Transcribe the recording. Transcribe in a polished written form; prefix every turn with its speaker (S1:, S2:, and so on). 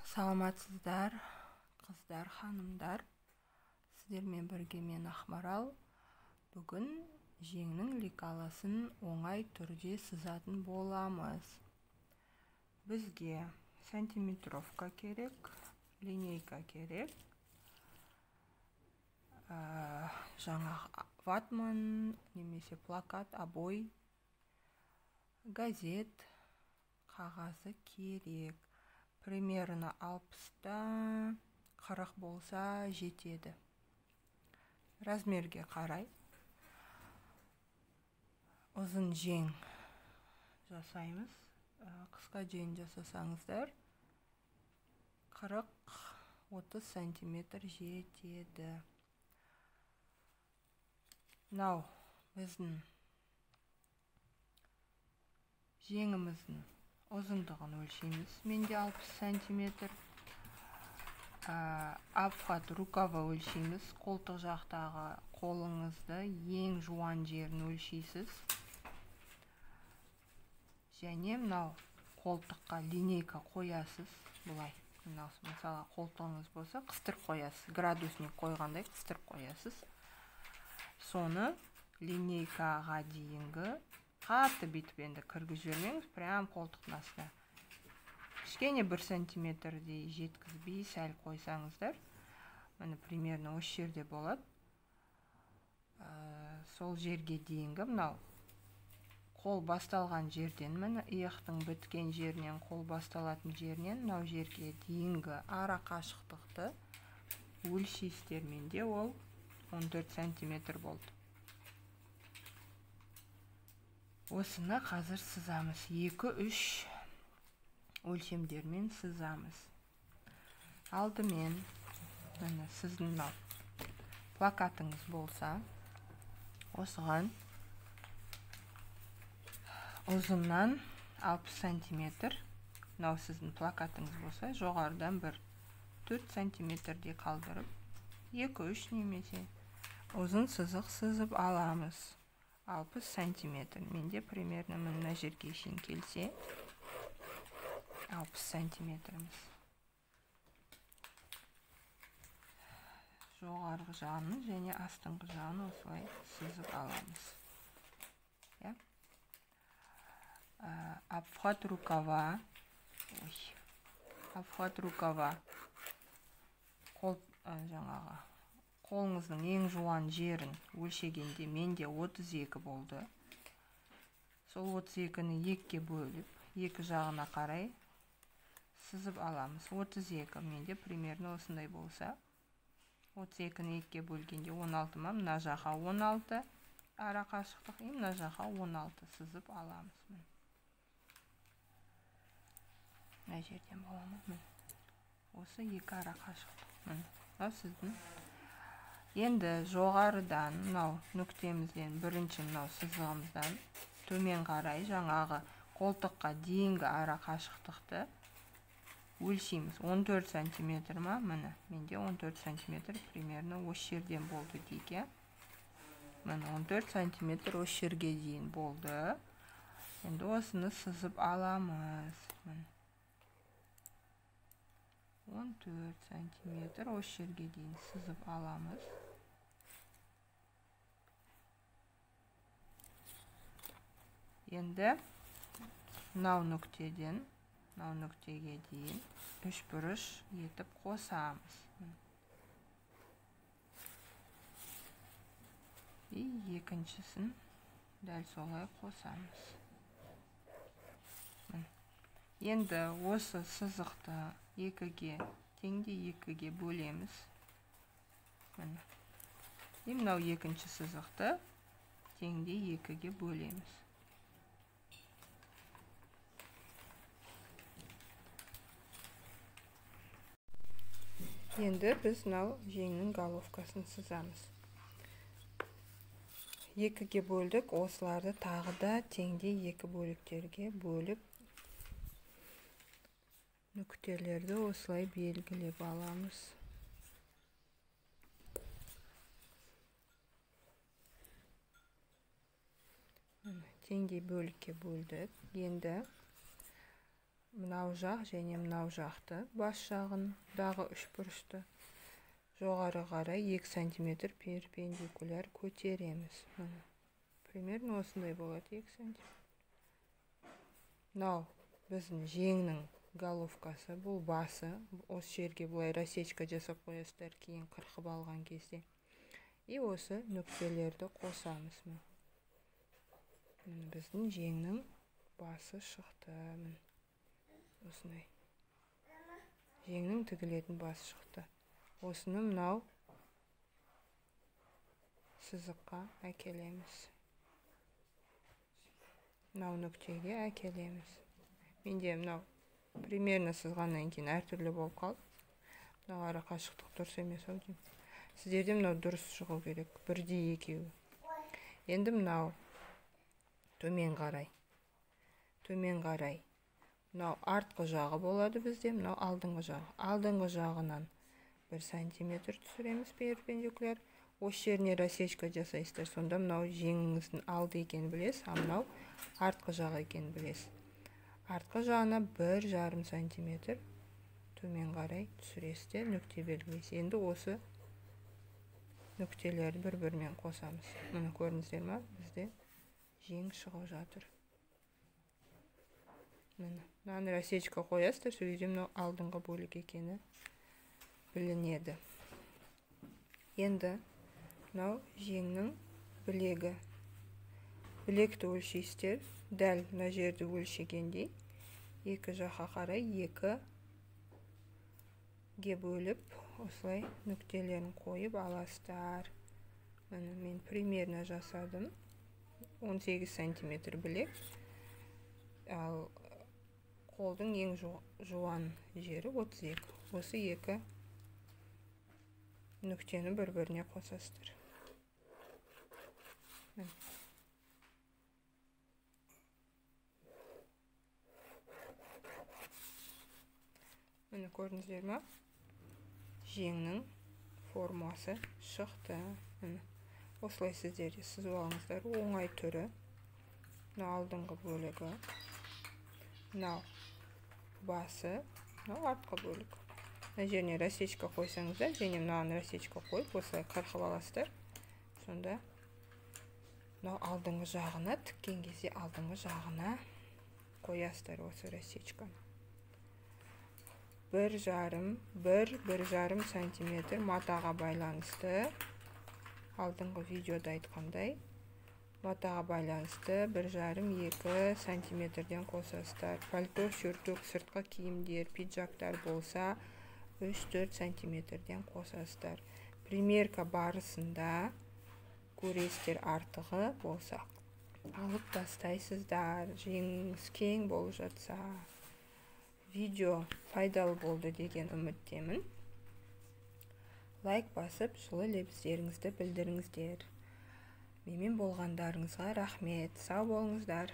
S1: Саламатсыздар, қыздар, ханымдар. Сіздермен бірге мен Ақмарал. Бүгін жеңнің лекаласын оңай түрде сызатын боламыз. Бізге сантиметровка керек, линейка керек, жаңа ватман немесе плакат, обой, газет қағазы керек. Примерно 60-та 40 болса жетеді. Размерге қарай ұзын жең жасаймыз. Қысқа жең жасасаңыздар 40-30 сантиметр жетеді. Мынау біздің жеңіміздің ұзындығын өлшейміз. Менде 60 сантиметр. Обхват рукава өлшейміз. Қолтық жақтағы қолыңызды ең жуан жерін өлшейсіз. Және мынау қолтыққа линейка қоясыз. Бұлай. Мынау мысалы қолтығыңыз болса, қыстырып қоясыз. Градусник қойғандай қыстырып қоясыз. Соны линейкаға дейінгі қатты бүйтіп енді кіргізіп жібермеңіз, прям қолтықтың астына. Кішкене 1 сантиметрдей жеткізбей сәл қойсаңыздар, міне примерно осы жерде болады. Сол жерге дейінгі мынау қол басталған жерден, міне иықтың біткен жерінен, қол басталатын жерінен мынау жерге дейінгі ара қашықтықты өлшейсіздер. Менде ол 14 сантиметр болды. Осыны қазір сызамыз. 2-3 өлшемдермен сызамыз. Алдымен міне сіздің мынау плакатыңыз болса, осыған ұзыннан 60 сантиметр, мынау сіздің плакатыңыз болса, жоғарыдан бір 4 сантиметрдей қалдырып, 2-3 немесе ұзын сызық сызып аламыз. 60 сантиметр. Менде примерно мына жерге шейін келсе 60 сантиметріміз. Жоғарғы жағын және астыңғы жағын осылай сызып аламыз. Иә? Обхват рукава. Ой. Обхват рукава. Қол жаңағы қолыңыздың ең жуан жерін өлшегенде менде 32 болды. Сол 32-ні 2-ге бөліп, екі жағына қарай сызып аламыз. 32 менде примерно осындай болса, 32-ні 2-ге бөлгенде 16 ма, мына жаққа 16 ара қашықтық, и мына жаққа 16 сызып аламыз. Мына жерден бола ма? Міне. Осы екі ара қашықтық. Міне. Мынау сіздің. Енді жоғарыдан мынау нүктемізден, бірінші мынау сызығымыздан төмен қарай жаңағы қолтыққа дейінгі ара қашықтықты өлшейміз. 14 сантиметр ма? Міне, менде 14 сантиметр примерно осы жерден болды дейік, иә? Міне 14 сантиметр осы жерге дейін болды. Енді осыны сызып аламыз. Міне. 14 сантиметр осы жерге дейін сызып аламыз. Енді мынау нүктеден мынау нүктеге дейін үш бұрыш етіп қосамыз. И екіншісін дәл солай қосамыз. Енді осы сызықты 2-ге теңдей 2-ге бөлеміз. Міне. И мынау екінші сызықты теңдей 2-ге бөлеміз. Енді біз мынау жеңнің головкасын сызамыз. 2-ге бөлдік, осыларды тағы да теңдей 2 бөліктерге бөліп нүктелерді осылай белгілеп аламыз. Теңдей бөлікке бөлдік. Енді Мынау жақ және мынау жақты, бас жағындағы үшбұрышты жоғары қарай 2 сантиметр перпендикуляр көтереміз. Міне, примерно осындай болады, 2 сантиметр. Мынау біздің жеңнің головкасы, бұл басы. Осы жерге былай рассечка жасап қоясыздар, кейін қырқып алған кезде. И осы нүктелерді қосамыз. Міне, біздің жеңнің басы шықты. Міне, осындай жеңнің тігілетін басы шықты. Осыны мынау сызыққа әкелеміз. Мынау нүктеге әкелеміз. Менде мынау примерно сызғаннан кейін әртүрлі болып қалды. Мынау ара қашықтық дұрыс емес ау деймін. Сіздерде мынау дұрыс шығу керек, бірдей екеуі. Енді мынау төмен қарай. Төмен қарай. Мынау артқы жағы болады бізде, мынау алдыңғы жағы. Алдыңғы жағынан 1 сантиметр түсіреміз перпендикуляр. Осы жеріне рассечка жасайсыздар. Сонда мынау жеңіңіздің алды екенін білесіз, а мынау артқы жағы екенін білесіз. Артқы жағына 1,5 сантиметр төмен қарай түсіресіздер, нүкте белгілейсіз. Енді осы нүктелерді бір-бірімен қосамыз. Міне, көрдіңіздер ма? Бізде жең шығып жатыр. Міне, мынаны рассечка қоясыздар, сол кезде мынау алдыңғы бөлік екені білінеді. Енді мынау жеңнің білегі. Білекті өлшейсіздер, дәл мына жерді өлшегендей екі жаққа қарай 2-ге бөліп осылай нүктелерін қойып аласыздар. Міне, мен примерно жасадым. 18 сантиметр білек. Ал қолдың ең жуан жері 32. Осы екі нүктені бір-біріне қосасыздар. Міне. Міне, көрдіңіздер ма? Жеңнің формасы шықты. Міне, осылай сіздер де сызып алыңыздар. Оңай түрі. Мына алдыңғы бөлігі, мынау басы, мынау артқы бөлік. Мына жеріне рассечка қойсаңыздар, және мынаған рассечка қойып осылай қырқып аласыздар. Сонда мынау алдыңғы жағына тіккен кезде алдыңғы жағына қоясыздар осы рассечканы. 1,5 сантиметр матаға байланысты, алдыңғы видеода айтқандай, матаға байланысты 1,5-2 сантиметрден қосасыздар. Пальто, сюртук, сыртқы киімдер, пиджактар болса 3-4 сантиметрден қосасыздар. Примерка барысында көресіздер, артығы болса алып тастайсыздар, жеңіңіз кең болып жатса. Видео пайдалы болды деген үміттемін. Лайк басып, жылы лебіздеріңізді білдіріңіздер. Менімен болғандарыңызға рахмет. Сау болыңыздар.